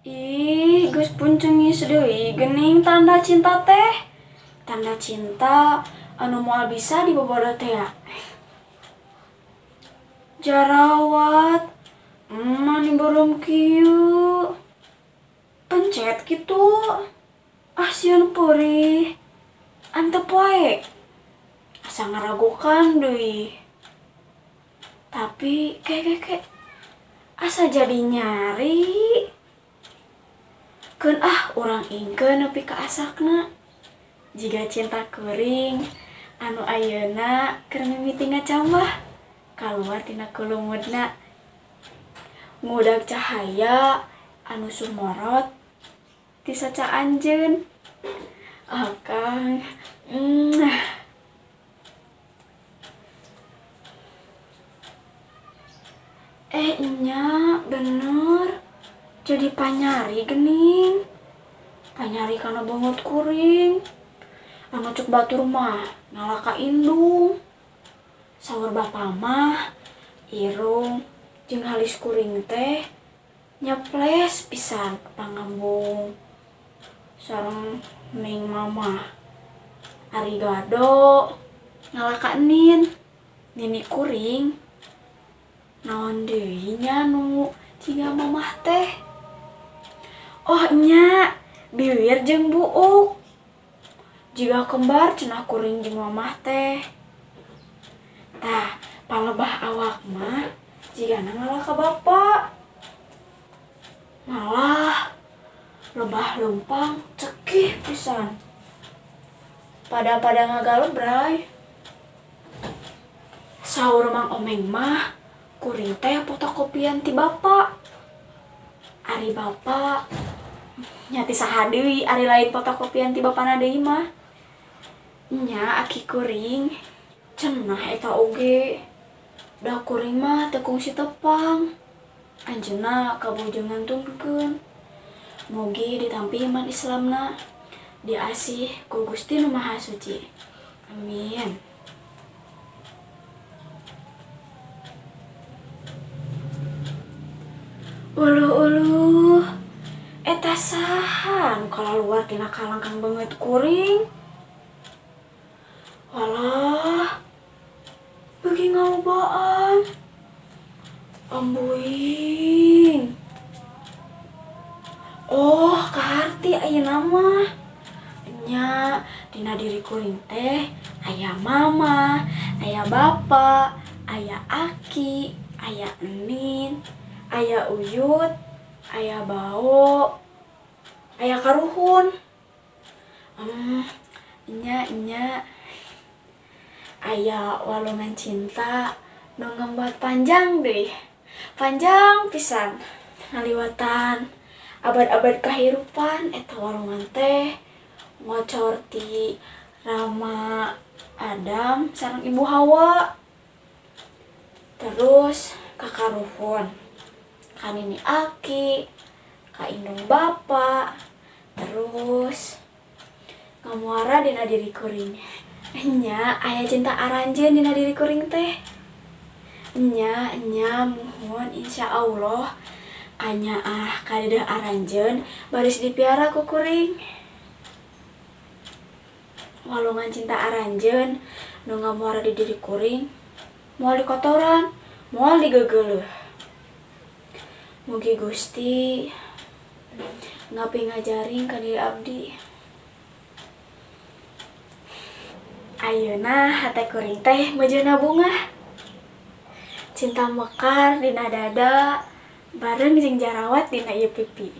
Ih, geus puncengis deui geuning tanda cinta teh. Tanda cinta anu moal bisa dibobodo teh ya. Jarawat, mani beureum kieu. Pencet kitu. Ah sieun peurih. Antep wae. Asa ngaragukan deui. Tapi ke ke ke asa jadi nyari. Keun ah urang ingkeun nepi ka asakna. Jiga cinta kuring anu ayeuna keur mimiti ngacambah kaluar tina kulumudna. Ngudag cahaya anu sumorot ti saca anjeun. Akang. Eh nya bener jadi panyari gening. Panyari kana beungeut kuring. Anu cek batur mah ngalah ka indung. Saur bapa mah irung jeung halis kuring teh nyeples pisan pangambung sareng ning mamah. Ari gado ngalah ka enin. Nini kuring naon deui nya nu jiga mamah teh. Oh nya biwir jeung buuk. Jiga kembar cenah kuring jeung mamah teh. Tah palebah awak mah jigana ngalah ka bapa. Malah lebah leumpang cekih pisan. Pada-pada ngagalebray. Saur Mang Omeng mah kuring teh fotokopian ti bapa. Ari bapa nya ti saha deui ari lain fotokopian ti bapana deui mah. Nya aki kuring cenah eta oge. Da kuring mah teu kungsi tepang. Anjeunna kabujeng ngantunkeun. Mugi ditampi iman Islamna, diasih ku Gusti Nu Maha Suci. Amin. Uluh uluh, eta saha nu kalaluar tina kalangkang beungeut kuring? Walah, beuki ngalobaan. Ambuing. Oh, kaharti ayeuna mah. Nya, dina diri kuring teh aya mama, aya bapa, aya aki, aya enin, aya uyut, aya bao, aya karuhun. Nya nya. Aya walungan cinta nu ngembat panjang deui. Panjang pisan. Ngaliwatan abad-abad kahirupan eta walungan teh ngocor ti Rama Adam sareng Ibu Hawa. Terus ka karuhun, ka nini aki, ka indung bapa, terus ngamuara dina diri kuring. Nya aya cinta aranjeun dina diri kuring teh. Nya nya muhun insyaallah kanyaah kadeudeung aranjeun baris dipiara ku kuring. Walungan cinta aranjeun nu ngamuara di diri kuring moal dikotoran, moal digegeuleuh. Mugi Gusti ngapi ngajaring ka diri abdi. Ayeuna hate kuring teh mejeuna bungah. Cinta mekar dina dada bareng jeung jarawat dina ieu pipi.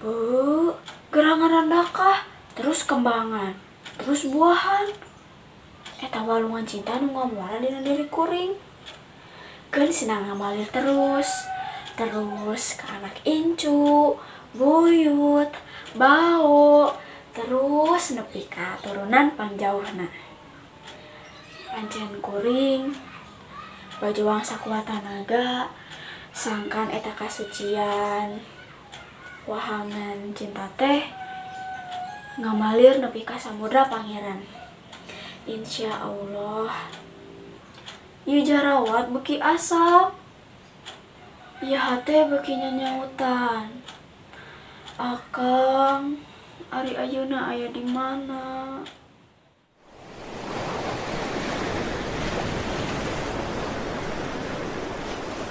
Bu, gerangan randakah, terus kembangan, terus buahan. Eta walungan cinta nu ngamuara dina diri kuring. Keun sinang ngamalir terus, terus ka anak incu, buyut, bao, terus nepi ka turunan pangjauhna. Pancen kuring bajuang sakuat tanaga sangkan eta kasucian wahangan cinta teh ngamalir nepi ka samudra pangeran. Insyaallah. Ieu jarawat beuki asap. Ieu hate beuki nyanyautan. Akang, ari ayeuna aya di mana?